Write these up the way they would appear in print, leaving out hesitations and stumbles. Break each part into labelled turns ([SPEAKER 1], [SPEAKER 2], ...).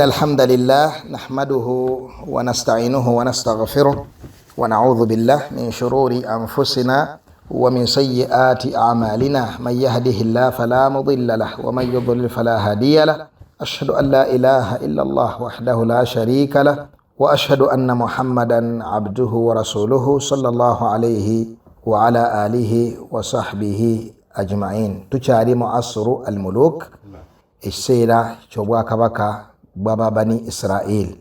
[SPEAKER 1] إن الحمد لله نحمده ونستعينه ونستغفره ونعوذ بالله من شرور أنفسنا ومن سيئات أعمالنا، من يهده الله فلا مضل له ومن يضلل فلا هادي له، أشهد أن لا إله إلا الله وحده لا شريك له وأشهد أن محمدا عبده ورسوله صلى الله عليه وعلى آله وصحبه أجمعين. Tukyali mu asru almuluk, ekiseera ky'obwakabaka bw'ababani Israil,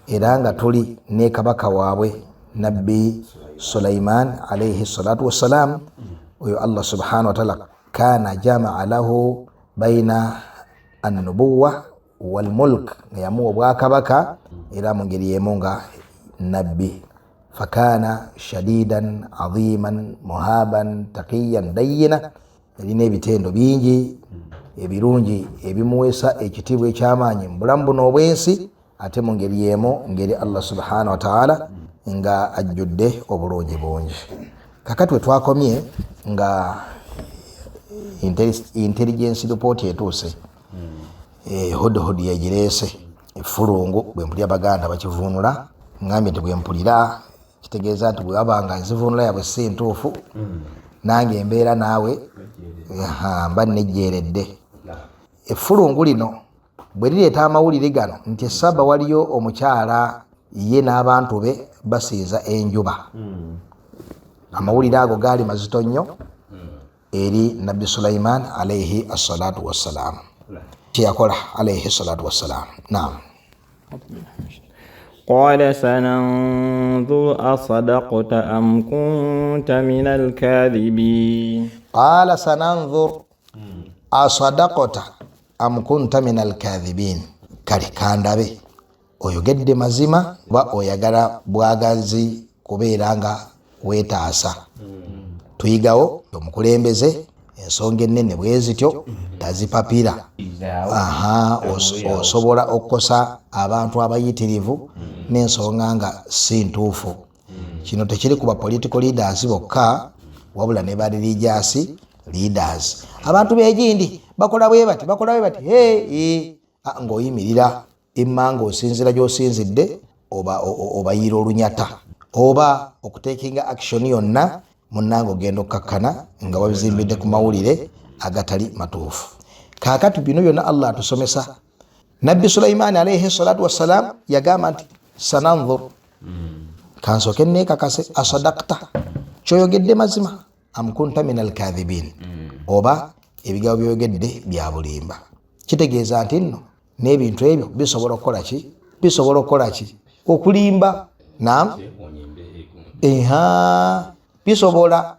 [SPEAKER 1] era nga tuli ne kabaka waabwe Nabbi Sulaiman alaihi salatu wassalam. Oyo Allah subhanahu wataala kana jamaa lahu baina annubuwa walmulk, nga yamuwa obwakabaka era mu ngeri yemu nga nabbi. Fakana shadidan aziman muhaban taqiyan dayina, erina ebitendo bingi ebirungi ebimuweesa ekitiibwa ekyamaanyi mu bulamu buno obwensi, ate mu ngeri yemu ngeri Allah subhanahu wataala nga ajjudde obulungi bungi. Kakati wetwakomye nga intelligence report etuuse, hudhud yegireese effulungu. Bwe mpulira Baganda bakivunula, ngambye nti bwe mpulira kitegeeza nti bwewaba nga nzivunula yabwe si ntuufu, nange embeera naawe mba nejjeeredde. Effulungu lino bwe lireeta amawulire gano nti esaba waliyo omukyala ye n'abantu be basinza enjuba, amawulire ago gaali mazito nnyo eri Nabbi Sulaiman alaihi assalatu wassalam. Kyeyakola alaihi salatu wassalam, nam.
[SPEAKER 2] قال سننظر أصدقت أم كنت من الكاذبين.
[SPEAKER 1] قال سننظر أصدقت أم كنت من الكاذبين. Kale kandabe oyogedde mazima oba oyagala bwagazi kubeera nga weetaasa. Tuyigawo omukulembeze ensonga ennene bwe zityo tazipapira. Aha, osobola okukosa abantu abayitirivu n'ensonga nga si ntuufu. Kino tekiri ku ba political leaders bokka, wabula ne ba religious leaders. Abantu begindi bakola bwe bati, bakola bwe bati, hey, ng'oyimirira imma ng'osinzira gy'osinzidde oba obayiira olunyata oba okutekinga action yonna, munnange ogenda okkakkana nga wabizimbidde ku mawulire agatali matuufu. Kaakati bino byonna Allah atusomesa. Nabbi Sulaimaani alaihi salatu wassalam yagamba nti sananzur, kansooke neekakase, asadakta, kyoyogedde mazima, am kunta min alkathibin, oba ebigambo byoyogedde bya bulimba. Kitegeeza nti nno n'ebintu ebyo bisobola okukola ki? Bisobola okukola ki? Okulimba. Nam, eha, bisobola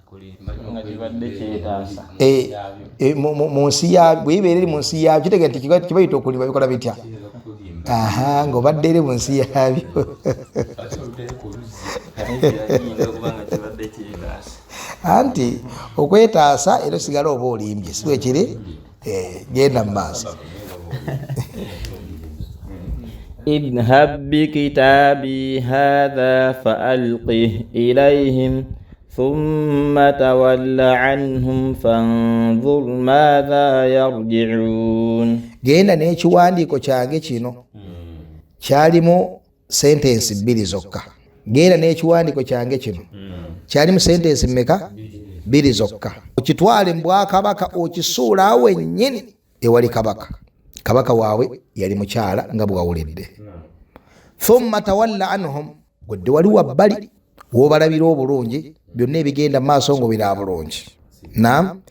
[SPEAKER 1] mu nsi ya bweyibeera eri mu nsi yabyo, kitegeeza nti kibayita okulimba bikola bitya? Aha, ng'obadde eri mu nsi yabyo. Anti okwetaasa era osigala oba olimbye, si bwekiri? Genda mu maaso.
[SPEAKER 2] اذهب بكتابي هذا فألقه إليهم ثم تول عنهم فانظر ماذا يرجعون.
[SPEAKER 1] Genda n'ekiwandiiko kyange kino, kyalimu sentensi bbiri zokka. Genda n'ekiwandiiko kyange kino, kyalimu sentensi mmeka? Bbiri zokka. Okitwale mu bwakabaka, okisuula awo wennyini ewali kabaka. Kabaka waabwe yali mukyala nga bwawulidde. Thumma tawalla anhum, gwe wali wabbali wobalabira obulungi byonna ebigenda mu maaso ng'obiraba bulungi. Nam,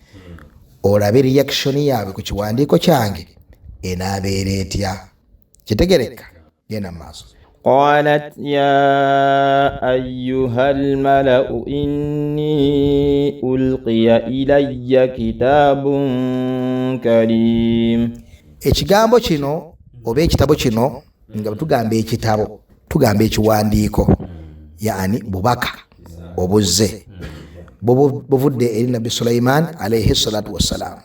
[SPEAKER 1] olabe reaction yaabwe ku kiwandiiko kyange enaabeera etya. Kitegereka, genda mu maaso.
[SPEAKER 2] قالت يا أيها الملأ إني ألقي إلي كتاب كريم.
[SPEAKER 1] Ekigambo kino oba ekitabo kino, nga tugamba ekitabo tugamba ekiwandiiko, yaani bubaka obuzze buvudde eri Nabbi Sulaiman alaihi salatu wassalam.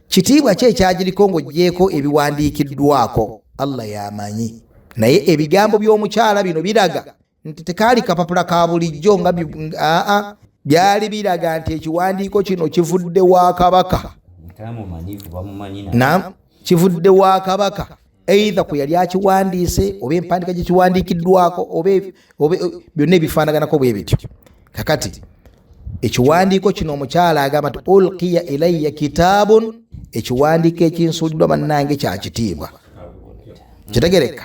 [SPEAKER 1] Kitiibwa ki ekyagiriko ng'oggyeeko ebiwandiikiddwako? Allah yamanyi. Naye ebigambo by'omukyala bino biraga nti tekaali kapapula ka bulijjo, nga aa, byali biraga nti ekiwandiiko kino kivudde wa kabaka. Naam, kivudde wa kabaka. Eitha kwe yali akiwandiise oba empandiika gyekiwandiikiddwako oba byonna ebifaanaganako bwe bityo. Kakati ekiwandiiko kino omukyala agamba nti ulqiya ilayya kitaabun, ekiwandiiko ekinsuuliddwa bannange kya kitiibwa. Kitegereka,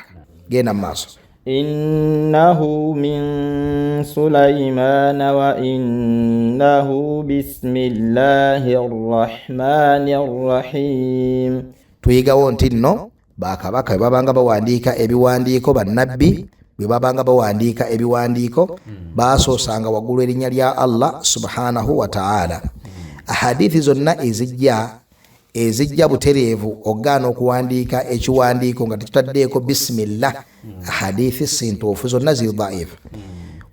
[SPEAKER 1] genda mu maaso.
[SPEAKER 2] Innahu min Sulaimana wa innahu bismillahi rrahmani rrahim.
[SPEAKER 1] Tuyigawo nti nno bakabaka bwe babanga bawandiika ebiwandiiko, bannabbi bwe babanga bawandiika ebiwandiiko, basoosanga waggulu erinnya lya Allah subhanahu wa ta'ala. Ahadithi zonna ezijja butereevu ogaana okuwandiika ekiwandiiko nga tekitaddeeko bisimillah, ahadithi si ntuufu, zonna ziri dhaifu.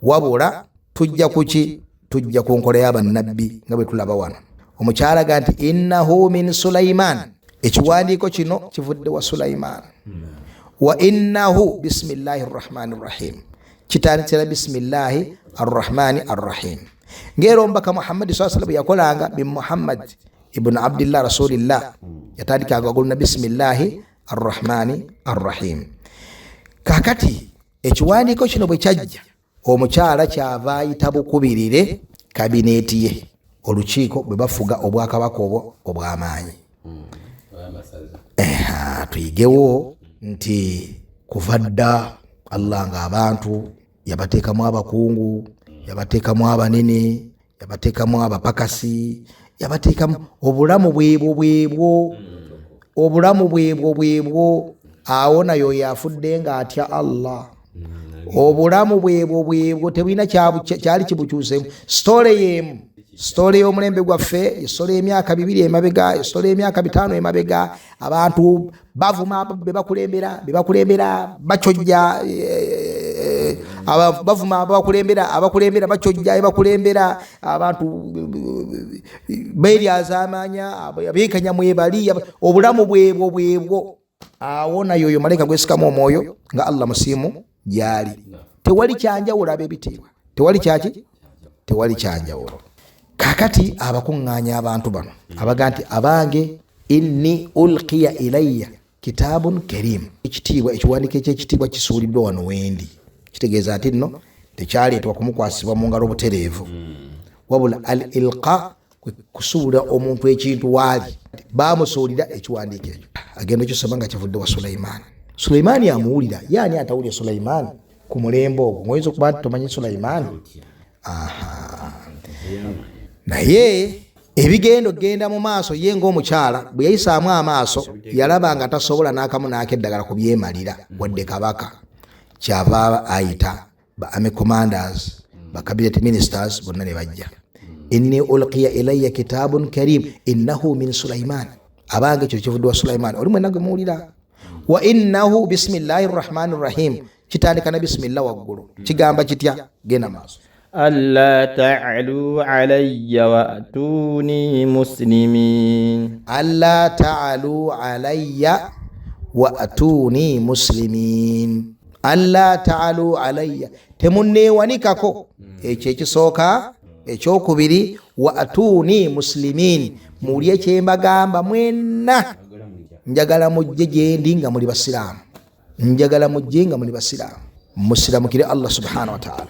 [SPEAKER 1] Wabula tujja kuki? Tujja ku nkola y'abannabbi nga bwe tulaba wano. Omukyala ga nti innahu min Sulaiman, ekiwandiiko kino kivudde wa Sulaiman. Wa innahu bismillahi rrahmani rrahim, kitandikira bismillahi arrahmani arrahim. Ng'era omubaka Muhammadi sallallahu alaihi wasallam yakolanga min Muhammad ibn Abdillah rasulillah, yatandikanga waggulu na bismillahi arrahmani arrahim. Kakati ekiwandiiko kino bwe kyajja, omukyala kyava ayita bukubirire kabineeti ye, olukiiko bwe bafuga obwakabaka obwo obw'amaanyi. Tuyigewo nti kuva dda Allah ng'abantu yabateekamu abakungu, yabateekamu abanene, yabateekamu abapakasi, yabateekamu obulamu bwebwo bwebwo, obulamu bwebwo bwebwo. Awo nayo yafudde ng'atya Allah. Obulamu bwebwo bwebwo tebulina kyali kibukyuseemu. Sitole y'emu, sitole y'omulembe gwaffe, sitole y'emyaka 2 emabega, sitole y'emyaka 5 emabega. Abantu bavuma bebakulembera bacojja, bavuma abakulembera, abakulembera bacojja ebakulembera, abantu beeryazaamanya, abeekanya mwebali, obulamu bwebwo bwebwo. Awo nayo oyo malayika gwesikamu omwoyo nga Allah musiimu gyali. Tewali kyanjawulo ab'ebitiibwa, tewali kyaki, tewali kyanjawulo. Kakati abakuŋŋaanya abantu bano abaga nti abange inni ulqiya ilayya kitaabun karim, ekitiibwa, ekiwandiiko eky'ekitiibwa kisuuliddwa wano wendi. Kitegeeza nti nno tekyaleetebwa kumukwasibwa mu ngalo butereevu, wabula al ilqa kusuula omuntu ekintu waali. Bamusuulira ekiwandiiko ekyo, agenda okisoma nga kivudde wa Sulaimaani. Sulaimaani amuwulira. Yaani atawulira Sulaimaani ku mulembe ogwo? Ngoyinza okuba nti tomanyi Sulaimaani. Naye ebigendo genda mu maaso. Ye ng'omukyala bwe yayisaamu amaaso yalaba nga tasobola n'akamu n'akeddagala kubyemalira wadde kabaka. Kyava ayita ba army commanders, ba cabinet ministers bonna ne bajja. Inni ulqiya ilayya kitabun karim innahu min Sulaiman, abange kino kivudde wa Sulaiman, oli mwenna gwe muwulira. Wa innahu bismillahi rrahmani rrahim, kitandika na bismillah waggulu. Kigamba kitya? Genda maaso.
[SPEAKER 2] Alla ta'alu alayya wa atuni muslimin.
[SPEAKER 1] Alla ta'alu alayya wa atuni muslimin. Alla ta'alu alayya, temunneewanikako. Ekyo ekisooka. Ekyokubiri, wa atuni muslimin, mulye kyembagamba mwenna, njagala mujje gyendi nga muli basiraamu, njagala mujje nga muli basiraamu, musiramukire Allah subhanahu wa ta'ala.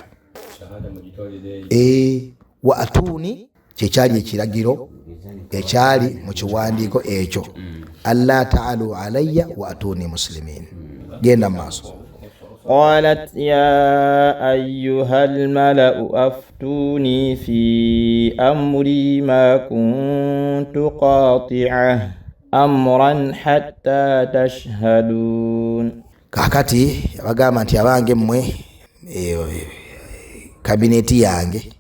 [SPEAKER 1] Wa atuni kyekyali ekiragiro ekyali mu kiwandiiko ekyo, alla ta'alu alayya wa atuni muslimin. Genda mu maaso.
[SPEAKER 2] Qalat ya ayyuha almala'u aftuni fi amri ma kuntu qati'ah amran hatta tashhadun.
[SPEAKER 1] Kakati abagamba nti abange mmwe, kabineti yange,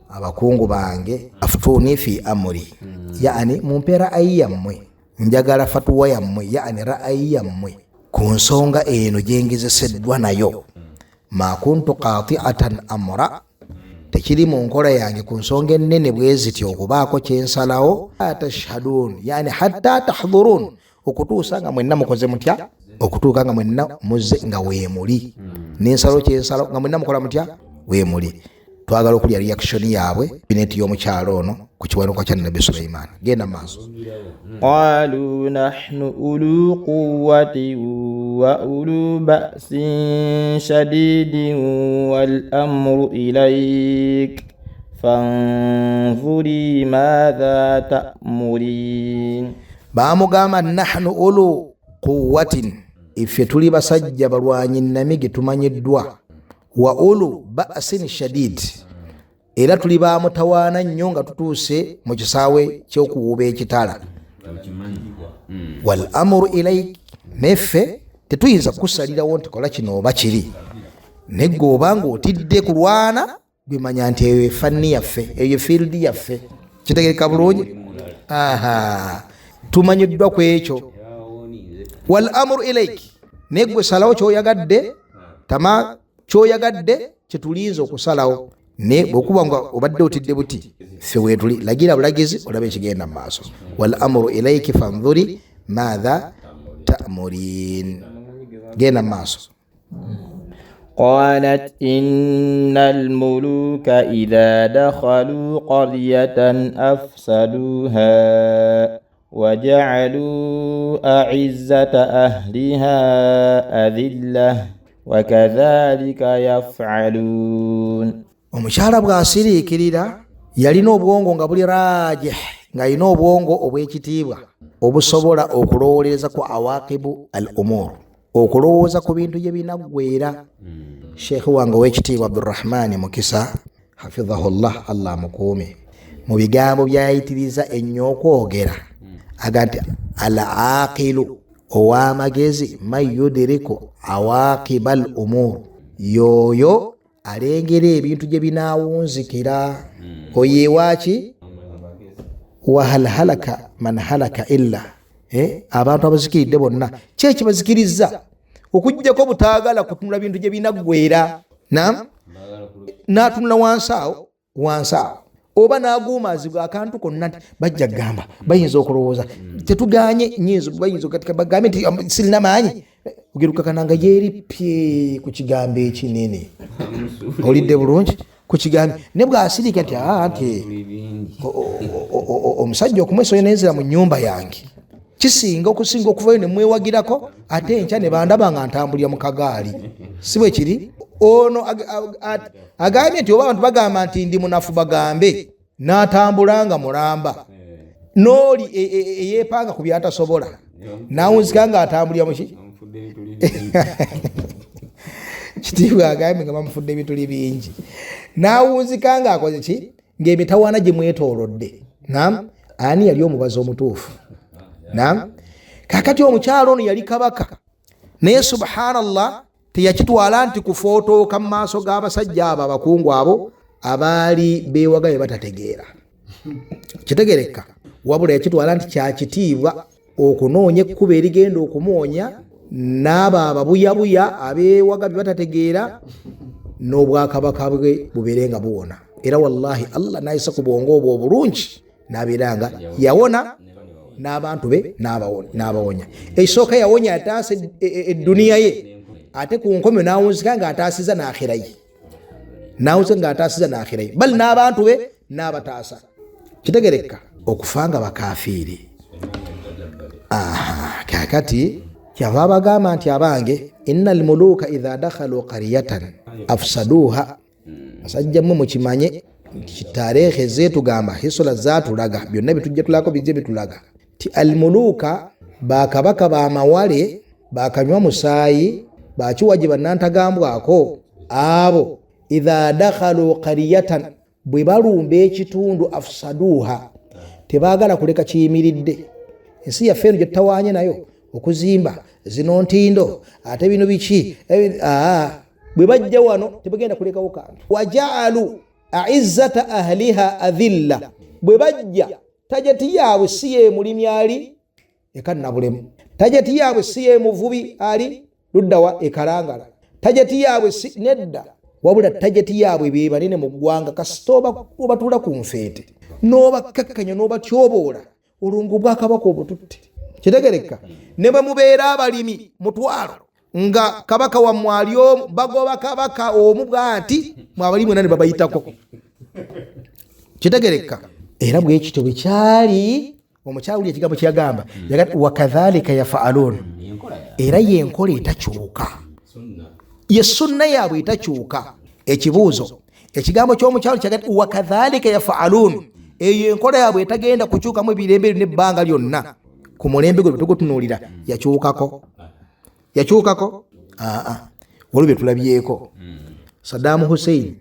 [SPEAKER 1] abakungu bange, aftuni fi amri, yani mumpe ra'ayi yammwe, njagala fatuwa yammwe, yani ra'ayi yammwe ku nsonga eno gyengezeseddwa nayo. Ma kuntu qati'atan amra, tekiri mu nkola yange ku nsonga ennene bwe ziti okubaako kyensalawo. Tashhadun, yani hatta tahdhurun, okutuusa nga mwenna mukoze mutya, okutuuka nga mwenna muzze nga weemuli, n'ensalo kyensalawo nga mwenna mukola mutya, weemuli. Twagala okulya reaction yaabwe bineti y'omukyalo ono ku kiwanuka kya Nabbi Sulaiman. Genda maaso.
[SPEAKER 2] Qalu nahnu ulu quwwati wa ulu ba'sin shadidin wal amru ilayk fanzuri madha ta'murin.
[SPEAKER 1] Baamugamba nahnu ulu quwwatin, iffe tuli basajja balwanyi namige tumanyiddwa, wa ulu ba'sin shadid, era tuli ba mutawaana nnyo nga tutuuse mu kisaawe ky'okuwuuba ekitala. Wal amuru ilaik, neffe tetuyinza kukusalirawo nti kola kino oba kiri, naye gwe oba ng'otidde kulwana, gwe manya nti eyo efanni yaffe, eyo field yaffe. Kitegereka bulungi? Aha, tumanyiddwa ku ekyo. Wal amuru ilaik, naye gwe salawo kyoyagadde, tama kyoyagadde kyetulinza okusalawo, naye bwekuba nga obadde otidde buti, ffe weetuli, lagira bulagizi olabe ekigenda mu maaso. Wal amuru ilaiki fanzuri maatha tamurin. Genda mu maaso.
[SPEAKER 2] Qalat innal muluka idha dakhalu qaryatan afsaduha waja'alu a'izzata ahliha adhillah wa kadhalika yaf'alun.
[SPEAKER 1] Omukyala bw'asiriikirira yalina obwongo nga buli rajih, ng'alina obwongo obw'ekitiibwa obusobola okulowooleza ku awaqibu al umur, okulowooza ku bintu gye binaggweera. Sheikh wange ow'ekitiibwa Abdurrahmani Mukisa hafidhahullah, Allah amukuume, mu bigambo byayitiriza ennyo okwogera aga nti al aqilu, ow'amagezi, man yudiriku awaqiba al umur, yoyo alengera ebintu gye binaawunzikira. Oyo ewaaki wahal halaka man halaka illa, abantu abazikiridde bonna ki ekibazikirizza okuggyako butaagala kutunula bintu gye binaggweera. Naam, n'atunula wansi awo, wansi awo, oba n'aguumaazibwa akantu konna nti bajja kugamba, bayinza okulowooza tetuganye, nyinza bayinza bagambe nti sirina maanyi, ogerukakana nga yeerippye ku kigambo ekinene. Olidde bulungi ku kigambo ne bw'asirika nti nti omusajja okumwesoyo nenzira mu nnyumba yange kisinga okusinga okuvayo ne mwewagirako, ate enkya ne bandaba nga ntambulira mu kagaali. Si bwe kiri? Ono agambye nti oba abantu bagamba nti ndi munafu bagambe, n'atambula nga mulamba, n'oli eyeepanga ku byatasobola n'awunzika ng'atambulira muki kitiibwa, agambye nga bamufudde ebituli bingi, n'awunzika ng'akoze ki, ng'emitawaana gye mwetoolodde. Naam, ani yali omubazi omutuufu? Naam, kakati omukyalo ono yali kabaka, naye subhanallah teyakitwala nti kufootooka mu maaso g'abasajja abo abakungu abo abaali beewaga bye batategeera. Kitegereka, wabula yakitwala nti kyakitiibwa okunoonya ekkubo erigenda okumuwonya n'abo ababuyabuya abeewaga bye batategeera, n'obwakabaka bwe bubeere nga buwona. Era wallahi Allah n'ayisa ku bwongo obwo obulungi n'abeera nga yawona n'abantu be n'abawonya. Ekisooka yawonya ataasa edduniya ye, ate ku nkomyo n'awunzika ng'ataasiza n'akhira ye, n'awunzika ng'ataasiza n'akhira ye, bali n'abantu be n'abataasa. Kitegereka okufa nga bakafiiri. Aha, kakati kyava abagamba nti abange innal muluka idha dakhalu qaryatan afsaduha. Basajja mmwe mukimanye nti tareekhe zeetugamba, hisola zaatulaga, byonna bitujja tulako bijje bitulaga ti almuluka bakabaka bamawale bakanywa musaayi bakiwaje bannantagambwako abo idha dakhalu qaryatan, bwe balumba ekitundu afsaduha, tebaagala kuleka kiyimiridde. Ensi yaffe eno gye tutawaanye nayo okuzimba zino ntindo, ate bino biki, bwe bajja wano tebagenda kulekawo kantu. Wajaalu aizzata ahliha adhilla, bwe bajja tajeti yaabwe si ye mulimi ali ekannabulemu, tajeti yaabwe si ye muvubi ali luddawa ekalangala, tajeti yaabwe si nedda, wabula tajeti yaabwe be banene mu ggwanga. Kasita obatuula ku nfeete n'obakkakkanya n'obatyoboola, olwo ng'obwakabaka obututte. Kitegereka ne bwe mubeera abalimi mutwalo Nga kabaka wammwe ali omu, bagoba kabaka omu bw'ati, mwabali mwena ne babayitako. Kitegereka. Era bwe kityo bwe kyali. Omukyala uli ekigambo kyeyagamba, wakadhalika yafaalun, era yenkola etakyuka, ye sunna yaabwe etakyuka. Ekibuuzo, ekigambo ky'omukyalo kyaga wakadhalika yafaalun, eyo enkola yaabwe etagenda kukyukamu ebirembe n'ebbanga lyonna. Ku mulembe gwe tugutunuulira yakyukako, yakyukako. Aa, waliwo bye tulabyeko. Saddam Hussein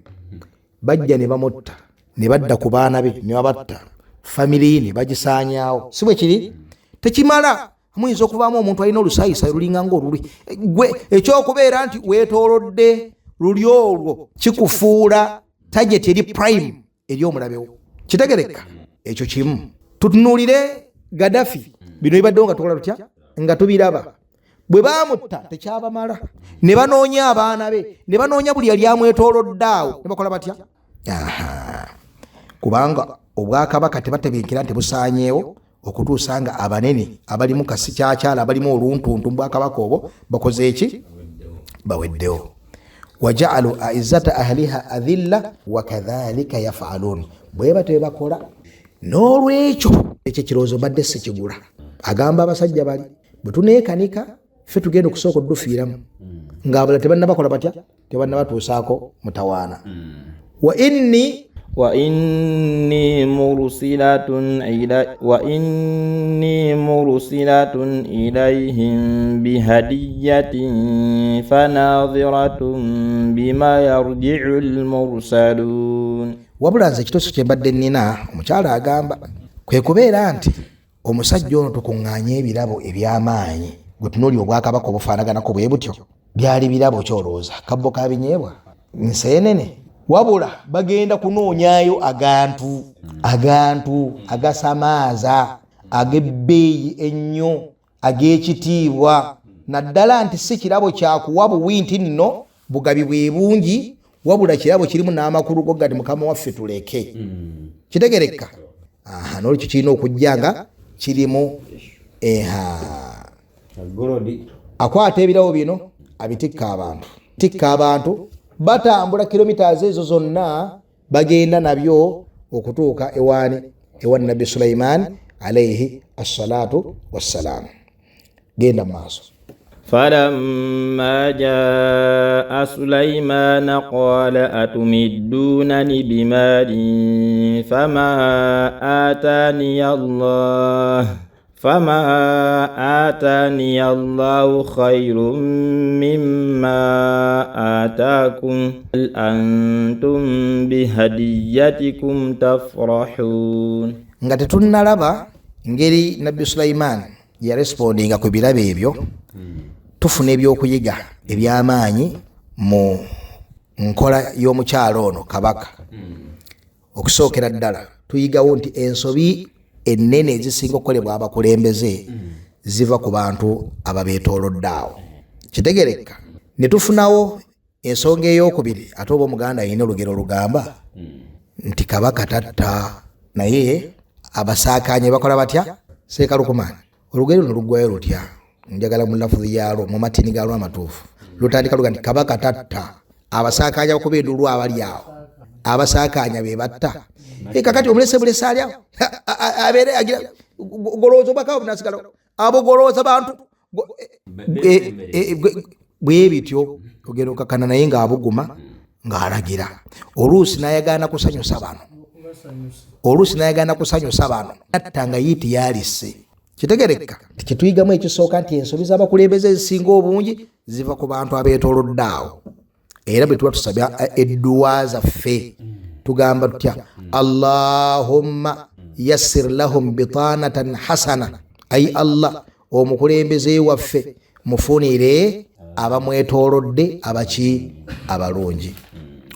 [SPEAKER 1] bajja ne bamutta, ne badda ku baana be ne babatta, famire ye ne bagisaanyaawo. Si bwe kiri? Tekimala, muyinza okubaamu omuntu alina olusayisayi lulinga ngaoluli gwe. Ekyokubeera nti weetoolodde luli olwo kikufuula target eri prime eri omulabewo. Kitegereka ekyo kimu. Tutunuulire Gaddafi, bino bibaddewo nga tukola tutya, nga tubiraba. Bwe baamutta tekyabamala, ne banoonya abaana be, ne banoonya buli yali amwetoolodde awo, ne bakola batya? Aha. Kubanga obwakabaka tebatebenkera nti busaanyeewo okutuusa nga abanene abalimu kasi kyakyala abalimu oluntuntu mu bwakabaka obwo bakoze eki? Baweddewo. Wajaalu aizzata ahliha adhilla wakadhalika yafalun, bwe batyo bakola. N'olwekyo ekyo ekirowoozo mbadde sikigula. Agamba abasajja bali bwe tuneekanika ffe tugenda okusooka oddufiiramu ng'abalala tebannabakola batya, tebannabatuusaako mutawaana. Wa inni
[SPEAKER 2] وإني مرسلة إلى وإني مرسلة إليهم بهدية فناظرة بما يرجع المرسلون.
[SPEAKER 1] Wabula nze ekitoso kye mbadde nnina, omukyala agamba, kwe kubeera nti omusajja ono tukuŋŋaanye ebirabo eby'amaanyi. Gwe tunuuli obwakabaka obufaanaganako bwe butyo, byali birabo kyolowooza kabbo ka binyeebwa, nseenene? Wabula bagenda kunoonyayo agantu, agantu agasamaaza, ag'ebbeeyi ennyo, ag'ekitiibwa, naddala nti si kirabo kyakuwa buwi nti nno bugabi bwe bungi, wabula kirabo kirimu n'amakulu go gati mukama waffe tuleke. Kitegereka. Aha, n'olwekyo kirina okujja nga kirimu eha. Akwata ebirabo bino abitikka abantu, tikka abantu, batambula kilometers ezo zonna, bagenda nabyo okutuuka ewaani? Ewa Nabbi Sulaiman alaihi assalatu wassalam. Genda mu maaso.
[SPEAKER 2] فلما جاء سليمان قال أتمدونني بمال فما آتاني الله فما آتاني الله خير مما آتاكم بل أنتم بهديتكم تفرحون.
[SPEAKER 1] Nga tetunnalaba ngeri Nabbi Sulaiman yarespondinga ku birabo ebyo, tufuna ebyokuyiga ebyamaanyi mu nkola y'omukyalo ono kabaka. Okusookera ddala tuyigawo nti ensobi ennene ezisinga okukolebwa abakulembeze ziva ku bantu ababeetoolodde awo. Kitegereka. Ne tufunawo ensonga eyokubiri, ate oba omuganda alina olugero olugamba nti kabaka tatta naye abasaakanye bakola batya. Seekalukumaani, olugero luno luggwayo lutya? Njagala mu lafuzi yaalwo, mu matini gaalwo amatuufu. Lutandika luga nti kabaka tatta, abasaakanya bakuba endulu, abali awo abasaakanya be batta. Kakati omulese bulese ali awo abeere agira golowooza obwakaba bunasigala abo, golowooza bantu bwe bityo. Ogenda okakana naye ng'abuguma ng'alagira, oluusi n'ayagaana kusanyusa bano, oluusi n'ayagaana kusanyusa bano, atta nga yiiti yalise. Kitegereka. Kyetuyigamu ekisooka nti ensobi z'abakulembeze ezisinga obungi ziva ku bantu abeetoolodde awo. Era bwe tuba tusabya edduwa zaffe tugamba tutya? Allahumma yassir lahum bitanatan hasana. Ai Allah, omukulembeze waffe mufunire abamwetoolodde abaki? Abalungi.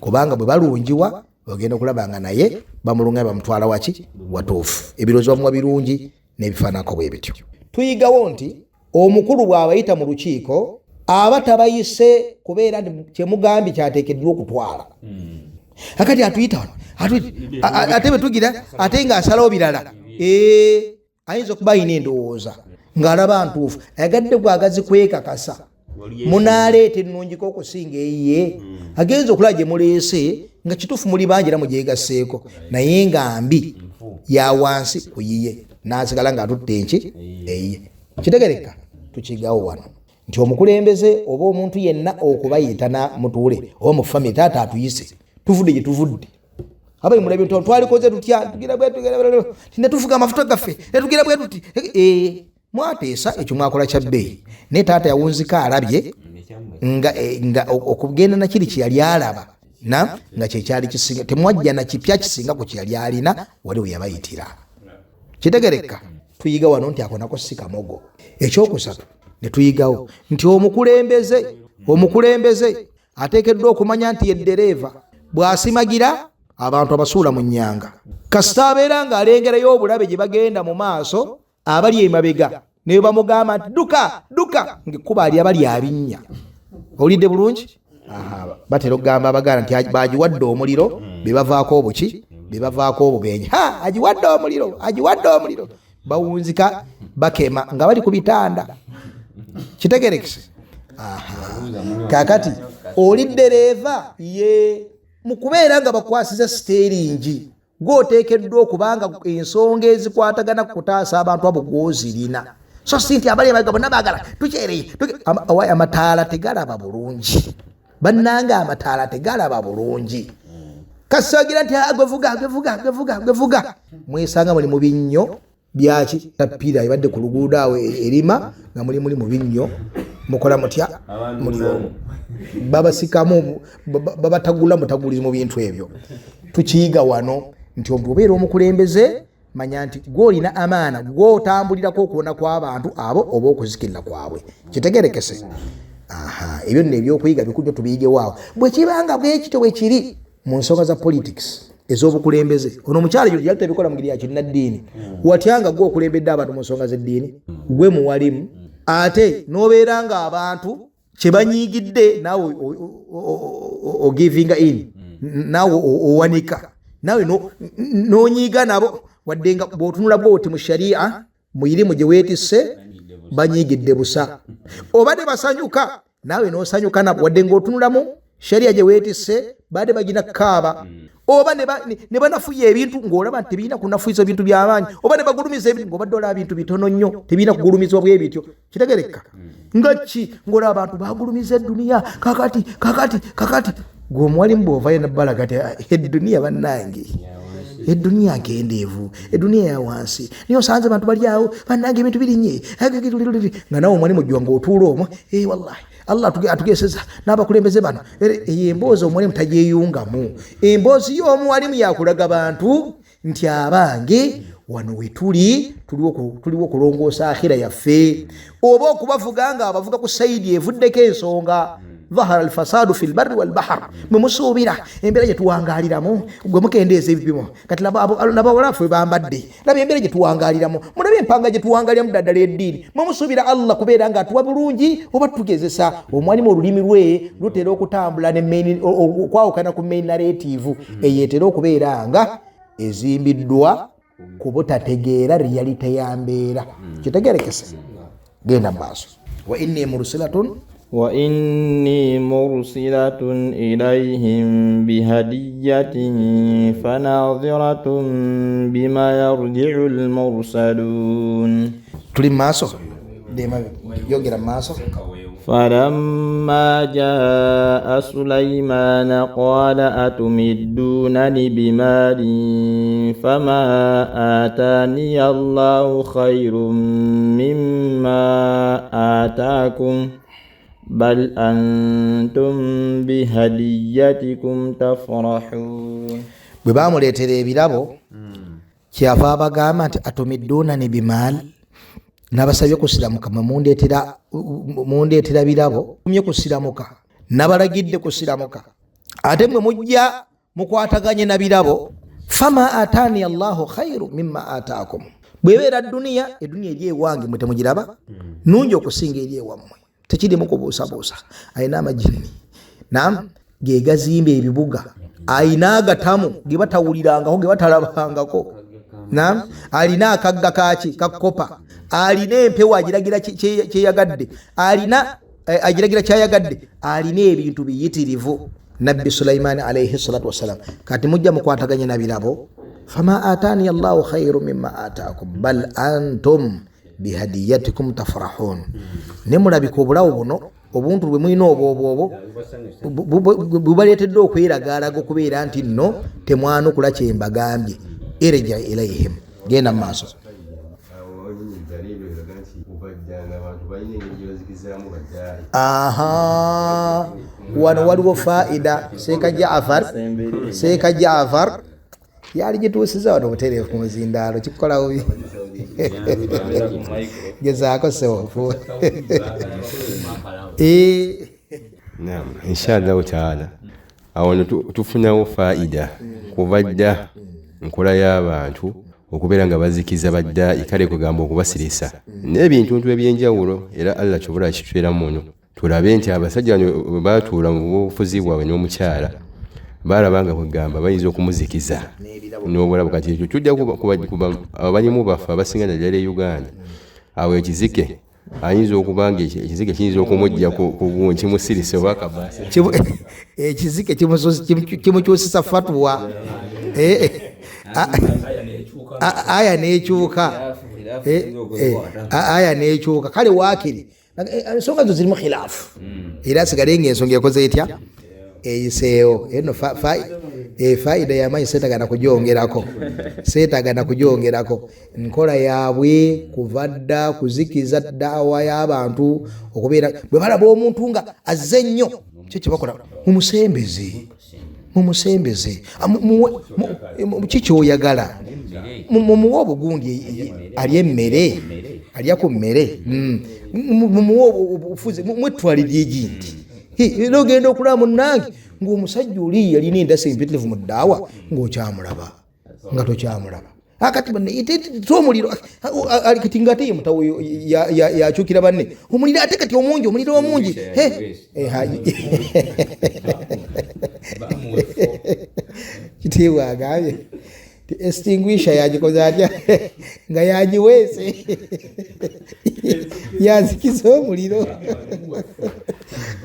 [SPEAKER 1] Kubanga bwe balungiwa ogenda okulaba nga naye bamulunga, bamutwala waki? Watuufu. Ebirowoozo bamuwa birungi n'ebifaananako bwe bityo. Tuyigawo nti omukulu bw'abayita mu lukiiko aba tabayise kubeera nti kyemugambye kyateekeddwa okutwala. Akati atuyita wano, ate bwe tugira ate ng'asalawo birala. Ayinza okuba alina endowooza ng'alaba ntuufu, ayagadde bwagazi kwekakasa. Munaaleeta ennungiko okusinga eyiye. Agenza okulaba gye muleese nga kituufu muli bangi era mugyegasseeko, naye nga mbi ya wansi ku yiye, n'asigala ng'atutte enki eyiye. Kitegereka tukigawo wano nti omukulembeze oba omuntu yenna okubayita na mutuule oba mu famire, taata atuyise, tuvudde gye tuvudde, abayi mulabye nti twalikoze tutya, tugira bwe tugira ne tufuga amafuta gaffe ne tugira bwe tuti. Mwateesa ekyo mwakola kya bbeeyi, naye taata yawunzika alabye nga okugenda na kiri kye yali alaba na nga kyekyali kisinga, temwajja na kipya kisinga ku kye yali alina wali we yabayitira. Kitegereka tuyiga wano nti ako nako si kamogo. Ekyokusatu ne tuyigawo nti omukulembeze ateekeddwa okumanya nti ye ddereeva, bw'asimagira abantu abasuula mu nnyanga, kasita abeera ng'alengerayo obulabe gye bagenda mu maaso, abali emabega ne bamugamba nti duka duka, ng'ekkubo ali abali abinnya. Owulidde bulungi? Aha, batera okugamba Abaganda nti bagiwadde omuliro be bavaako obuki, be bavaako obubenje. Ha, agiwadde omuliro, agiwadde omuliro, bawunzika bakema nga bali ku bitanda. Kitegerekese? Aha. Kakati oli ddereeva ye mu kubeera nga bakwasiza siteeringi, gw'oteekeddwa okubanga ensonga ezikwatagana ku kutaasa abantu abo gw'ozirina, so si nti abali emabega bonna baagala tukyereye. Amataala tegalaba bulungi, bannange, amataala tegalaba bulungi. Kasagira nti gwevuga gwevuga gwevuga gwevuga, mwesanga muli mu binnyo byaki tapiira ebadde ku luguudo awo erima nga muli mu binnyo, mukola mutya? Muli omwo babasikamu, babatagula mutagulizi mu bintu ebyo. Tukiyiga wano nti obeera omukulembeze, manya nti gw'olina amaana, gw'otambulirako okuwona kw'abantu abo oba okuzikirira kwabwe. Kitegerekese? Aha, ebyo nno ebyokuyiga bikulu nnyo, tubiyigewo awo. Bwe kibanga bwe kityo bwe kiri mu nsonga za politics ez'obukulembeze, ono omukyala gyo yali tabikola mu ngeri ya kinnaddiini, watya nga gwe okulembedde abantu mu nsonga z'eddiini, gwe muwalimu, ate n'obeera nga abantu kye banyiigidde naawe ogivinga in, naawe owanika, naawe n'onyiiga nabo, wadde nga bw'otunula bwoti mu sharia mu irimu gye weetisse banyiigidde busa, oba ne basanyuka naawe n'osanyuka nabo, wadde ng'otunulamu sharia gye weetisse badde bagina kukaaba, oba ne banafuya ebintu ng'olaba nti tebirina kunafuyiza bintu by'amaanyi, oba ne bagulumiza ebintu ng'obadde olaba bintu bitono nnyo, tebirina kugulumizibwa bwe bityo. Kitegereka nga ki ng'olaba abantu bagulumiza edduniya? Kakati kakati kakati gwe omuwalimu bw'ovayo nabbalaga ti edduniya, bannange, edduniya nkendeevu, edduniya ya wansi, naye osanze bantu bali awo, bannange, ebintu birinye, nga nawe omuwalimu jjwa ng'otuula omwo, wallahi Allah atugeseza n'abakulembeze bano. Eyo emboozi omuwalimu tagyeyungamu. Emboozi y'omuwalimu yakulaga bantu nti abange, wano wetuli tuliwo okulongoosa akhira yaffe, oba okubavuga nga abavuga ku side evuddeko ensonga. Dhahara alfasadu fi lbarri walbahar, mwe musuubira embeera gye tuwangaliramu, gwe mukendeeza ebipimo. Kati laba walaffe bambadde, laba embeera gye tuwangaliramu, mulabe empanga gye tuwangaliramu ddaddala eddiini, mwe musuubira Allah kubeera nga atuwa bulungi oba tugezesa? Omwalimu olulimi lwe lutera okutambula okwawukana ku main narrative eyo etera okubeera nga ezimbiddwa ku butategeera reality ya mbeera. Kitegerekese? Genda mu maaso. Wa inni mursilatun
[SPEAKER 2] وإني مرسلة إليهم بهدية فناظرة بما يرجع المرسلون.
[SPEAKER 1] Tuli mu maaso, yongera mu maaso.
[SPEAKER 2] فلما جاء سليمان قال أتمدونني بمال فما آتاني الله خير مما آتاكم بل أنتم بهديتكم تفرحون.
[SPEAKER 1] Bwe bamuleetera ebirabo, kyava abagamba nti atumiddunani bimaal, nabasabye kusiramuka, mwe mundeetera birabo mye kusiramuka, nabalagidde kusiramuka, ate mwe mujja mukwataganye na birabo. Fama atani Allahu khairu mimma ataakum, bwebeera duniya, eduniya eri ewange mwe temugiraba nungi okusinga eri ewammwe, tekirimu kubuusabuusa. Alina amajinni nam ge gazimba ebibuga, alina agatamu ge batawulirangako, ge batalabangako, nam alina akagga kaki kakopa, alina empewo agiragira kyeyagadde, alina Agiragira kyayagadde, alina ebintu biyitirivu. Nabbi Sulaimaani alaihi salatu wassalam, kati mujja mukwataganye na birabo. Fama atani Allahu khairu mimma ataakum bal antum bihadiyatikum tafrahun. Ne mulabika obulawo buno obuntu bwe mulina obwobwobwo bubaleetedde okweragaalaga okubeera nti nno temwanukula kyembagambye. Irja ilaihim, genda mu maaso. Aha, wano waliwo faida. Seeka Jaafar yali gituusiza wano butereevu ku muzindaalo, kikukola bubi. Gezaako sewofu.
[SPEAKER 3] Naam, inshallah taala. Awo no tufunawo faida kuva dda nkola y'abantu okubeera nga bazikiza badda ikale kugamba okubasirisa n'ebintu ntu ebyenjawulo. Era Allah kyobula akitwera muno tulabe nti abasajja bano bwe batuula mu bufuzi bwabwe n'omukyala balaba nga kwegamba bayinza okumuzikiza n'obulabo. Kati ekyo tujja kuba abalimu baffe abasinga naddala e Uganda, awo ekizike ayinza okuba nga ekizike kiyinza okumujja ku kimusirise oba akabaasi.
[SPEAKER 1] Ekizike kimukyusisa fatwa. Aya n'ekyuka. Aya n'ekyuka. Kale waakiri ensonga zo zirimu khilaafu, era asigale ng'ensonga ekoze etya eyiseewo. Eno faida y'amaanyi, seetagana kugyongerako, seetagana kugyongerako. Nkola yaabwe kuva dda kuzikiza daawa y'abantu, okubeera bwe balaba omuntu nga azze nnyo, kyo kye bakola, mumusembeze, mumusembeze, ki kyoyagala, mumuwe obugundi, alya emmere, alya ku mmere, mumuwe obufuzi, mwetwalire egindi. Era ogenda okulaba munnange ng'omusajja oli yalina endasi empitirivu mu ddaawa, ng'okyamulaba nga tokyamulaba. Akati omuliro kati nga ate ye mutawo yakyukira banne omuliro, ate kati omungi, omuliro omungi. Kitiibwa agambye extinguisher yagikoze atya nga yagiweese yazikiza omuliro,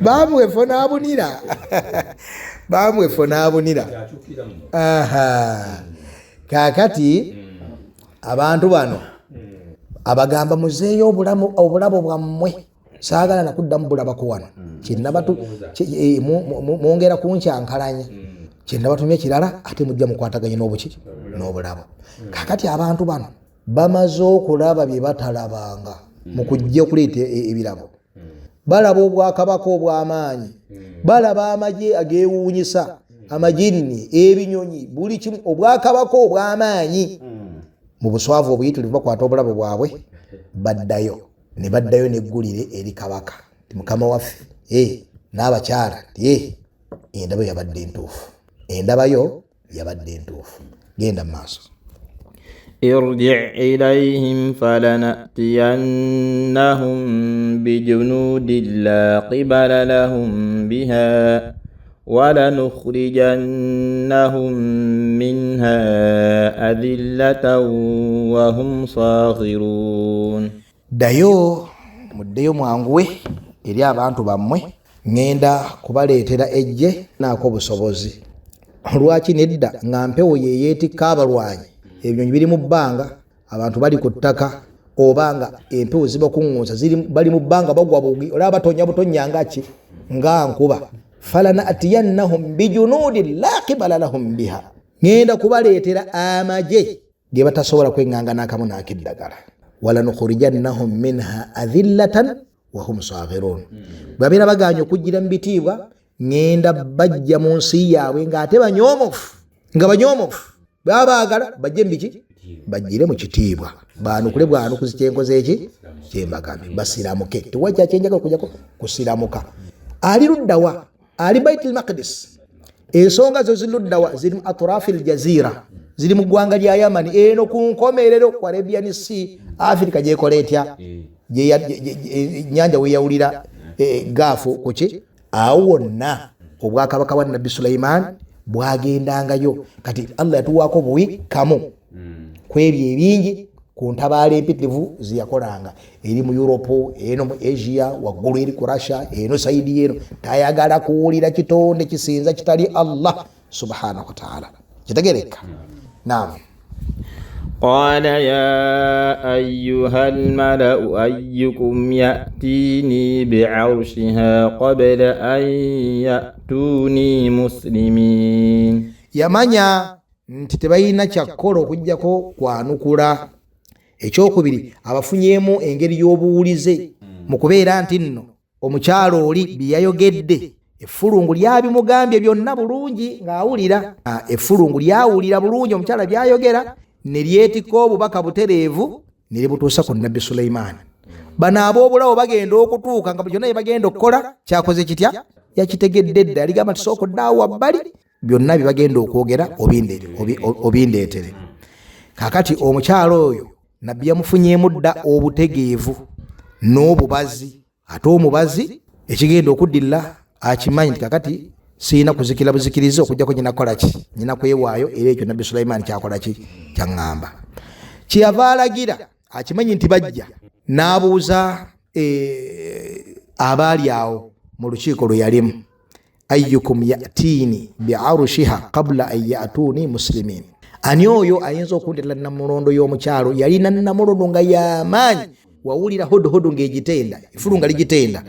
[SPEAKER 1] bamuwa efo n'abunira, bamuwa efo n'abunira. Aha, kaakati abantu bano abagamba muzeeyo obulabo bwammwe, saagala nakuddamu bulabako wano. Mwongera kunkyankalanya, kyenabatumye kirala, ate mujja mukwataganye n'obuki n'obulabo. Kaakati abantu bano bamaze okulaba bye batalabanga mu kujja okuleeta ebirabo. Balaba obwakabaka obw'amaanyi, balaba amagye ageewuunyisa, amajinni, ebinyonyi, buli kimu, obwakabaka obw'amaanyi. Mu buswavu obuyitirivu bakwata obulabo bwabwe baddayo, ne baddayo n'eggulire eri kabaka ti mukama waffe n'abakyala ti endaba yabadde entuufu, endabayo yabadde entuufu. Genda mu maaso.
[SPEAKER 2] Irji' ilayhim falanatiyannahum bijunudin la qibala lahum biha walanukhrijannahum minha adhillatan wa hum saghirun.
[SPEAKER 1] Ddayo, muddeyo mwanguwe eri abantu bammwe, ŋŋenda kubaleetera ejje naako obusobozi. Lwaki nedda nga mpewo ye yeetikka abalwanyi, ebinyonyi biri mu bbanga, abantu bali ku ttaka, oba nga empewo zibakuŋŋunsa, bali mu bbanga bagwa bugi, olaba batonya butonya nga ki nga nkuba. Falanatiyannahum bijunudin la qibala lahum biha, ŋŋenda kubaleetera amagye ge batasobola kweŋŋanga n'akamu n'akeddagala. Walanukhrijannahum minha adhillatan wa hum saghirun. Bwe babeera bagaanye okujjira mu bitiibwa, ŋŋenda bajja mu nsi yaabwe ng'ate banyoomofu, nga banyoomofu. Baba baagala bajje mu biki? Bajjire mu kitiibwa, baanukule bwanukuzi kyenkoze eki kyembagambye, basiramuke. Tewajja kyenjagala okujjako kusiramuka. Ali luddawa? Ali Baitul Maqdis. Ensonga zo ziri luddawa? Ziri mu atrafi al-jazira, ziri mu ggwanga lya Yamani, eno ku nkomerero ku Arabian Sea, Africa gyekola etya, nyanja weyawulira gaafu kuki. Awo wonna obwakabaka bwa Nabbi Sulaiman bwagendangayo. Kati Allah yatuwaako buwi kamu ku ebyo ebingi Ku ntabaala empitirivu zeyakolanga eri mu Europe, eno mu Asia, waggulu eri ku Russia, eno saidi eno, tayagala kuwulira kitonde kisinza kitali Allah subhanahu wataala. Kitegereka? Naam.
[SPEAKER 2] قال يا أيها الملأ أيكم يأتيني بعرشها قبل أن يأتوني مسلمين.
[SPEAKER 1] Yamanya nti tebalina kyakkola okuggyako kwanukula. Ekyokubiri, abafunyemu engeri y'obuwulize mu kubeera nti nno omukyalo oli bye yayogedde effulungu lyabimugambye byonna bulungi ng'awulira. Effulungu lyawulira bulungi omukyala byayogera ne lyetikka obubaka butereevu ne libutuusa ku Nabbi Sulaimaani. Bano ab'obulawo bagenda okutuuka nga buli kyonna bye bagenda okukola kyakoze kitya, yakitegedde dda. Yaligamba nti sooka oddaawo wabbali, byonna bye bagenda okwogera obindeetere. Kaakati omukyalo oyo Nabbi yamufunyeemu dda obutegeevu n'obubazi, ate omubazi ekigenda okuddilla akimanyi nti kakati sirina kuzikira buzikiriza okujjako nyina kukola ki, nyina kwewaayo. Era ekyo Nabbi Sulaimaani kyakola ki, kyaŋŋamba. Kyeyava alagira akimanyi nti bajja, n'abuuza abaali awo mu lukiiko lwe yalimu, ayyukum yatiini biarushiha qabla an yatuuni muslimin, ani oyo ayinza okundeetera namulondo y'omukyalo? Yalina namulondo nga yamaanyi, wawulira huduhudu ng'egitenda, effulu nga ligitenda.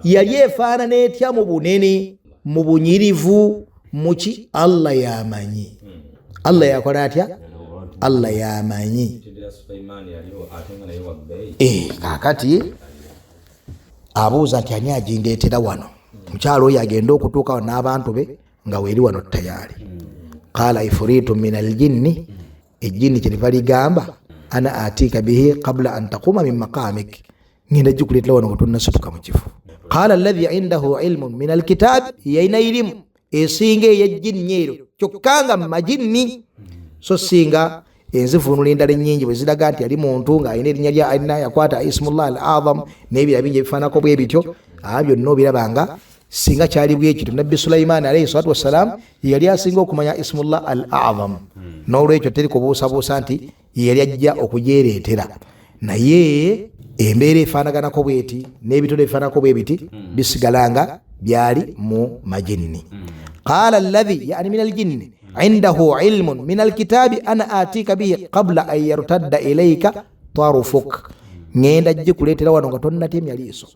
[SPEAKER 1] Yali efaanana etya mu bunene, mu bunyirivu, muki? Allah yamanyi. Allah yakola atya? Allah yamanyi. Kaakati abuuza nti ani agindeetera wano? Omukyalo oyo agenda okutuuka wano n'abantu be nga weeri wano tayaali. Qala ifritu min aljinni, ejjinni kyeriva ligamba ana atika bihi qabla an taquma min maqamik, ngenda gikuleetera wano nga tonnasituka mu kifo. Qala alladhi indahu ilmun min alkitabi, yalina irimu esinga ey'ejjinni eryo, kyokka nga majinni, so singa enzivuunula endala ennyingi bwe ziraga nti yali muntu ng'alina erinnya lya alina yakwata ismullah al azam n'ebirala bingi ebifaananako bwe bityo. Byonna obiraba nga singa kyali bwe kityo, Nabbi Sulaimaani alayhi salatu wassalam yali asinga okumanya ismullah al azam, n'olwekyo teri kubuusabuusa nti yali ajja okugyereetera. Naye embeera efaanaganako bweti n'ebitone ebifaananako bwe biti bisigala nga byali mu majinni. Qala alladhi yani min aljinni indahu ilmun min alkitabi ana atika bihi qabla an yartadda ilayka tarufuk, ngenda gikuleetera wano nga tonnatemya liiso.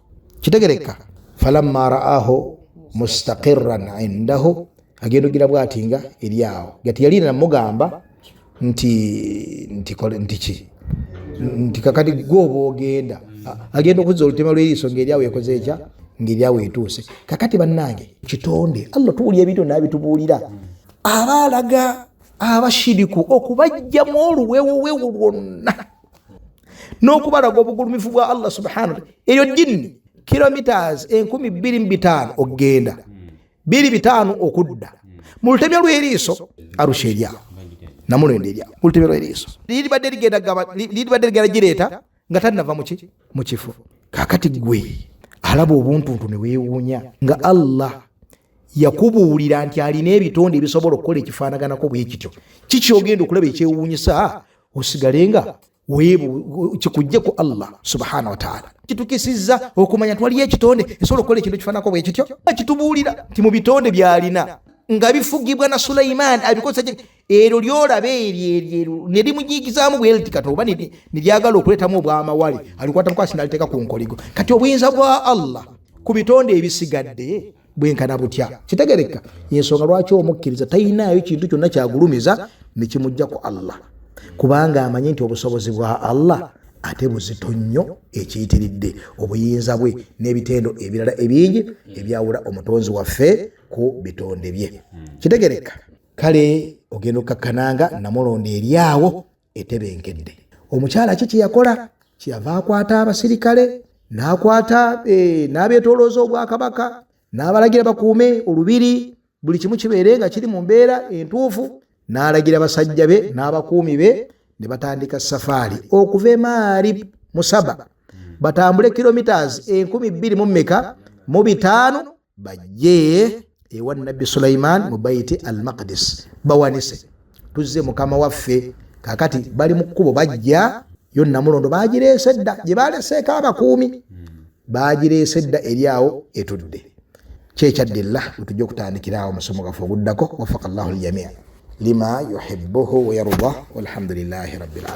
[SPEAKER 1] Kitegereka? Falamma raahu mustaqirran indahu, agenda ogira bwati nga eri awo gati yalina namugamba nti nti nti kakati gwe oba ogenda agenda okuzza olutema lw'eriiso ng'eri awo ekoze ekya ng'eri awo etuuse. Kakati bannange kitonde Allah tuwulira ebintu n'abitubuulira, aba alaga abashiriku okubajjamu oluwewowewo lwonna n'okubalaga obugulumivu bwa Allah subhanahu wa ta'ala. Eryo jinni kilometers 2500 okugenda 2500 okudda mu lutemya lw'eriiso, arusha eri awo namulonda eri awo mu lutemya lw'eriiso liribadde ligenda liribadde ligenda gireeta nga tannava mu kifo. Kaakati gwe alaba obuntuntu ne weewuunya nga Allah yakubuulira nti alina ebitonde ebisobola okukola ekifaanaganako bwe kityo. Kiki ogenda okulaba ekyewuunyisa osigale nga kikujje ku Allah subhanahu wa ta'ala? Kitukisizza okumanya nti waliyo ekitonde esobola okukola ekintu ekifaananako bwe kityo. Kitubuulira nti mu bitonde by'alina nga bifugibwa na Sulaimaani abikozesa eryo lyolaba eryo ne limunyigizaamu bwelti kati oba ne lyagala okuleetamu obwamawale alikwata mukwasi n'aliteeka ku nkoligo. Kati obuyinza bwa Allah ku bitonde ebisigadde bwenkana butya? Kitegereka yensonga lwaki omukkiriza talinaayo kintu kyonna kyagulumiza ne kimujja ku Allah, kubanga amanyi nti obusobozi bwa Allah ate buzito nnyo ekiyitiridde obuyinza bwe n'ebitendo ebirala ebingi ebyawula omutonzi waffe ku bitonde bye. Kitegereka? Kale ogenda okukakkananga namulonda eri awo etebenkedde. Omukyala ki kyeyakola? Kyeyava akwata abasirikale n'akwata n'abeetolooza obwakabaka n'abalagira bakuume olubiri, buli kimu kibeere nga kiri mu mbeera entuufu. N'alagira basajja be n'abakuumi be ne batandika safaari okuva e Maarib Musaba, batambule kilometers 2500 bajje ewa Nabbi Sulaiman mu Baiti al-Maqdis bawanise tuzze mukama waffe. Kakati bali mu kkubo bajja, Yo Namulondo bagireese dda, gye baleseeko abakuumi, bagireese dda eri awo etudde. Kyekyaddilla wetujja okutandikira awo musomo gaffe oguddako. Wafaka llahu ljamii lima yuhibuhu wayardah, walhamdulilahi rabbil alamin.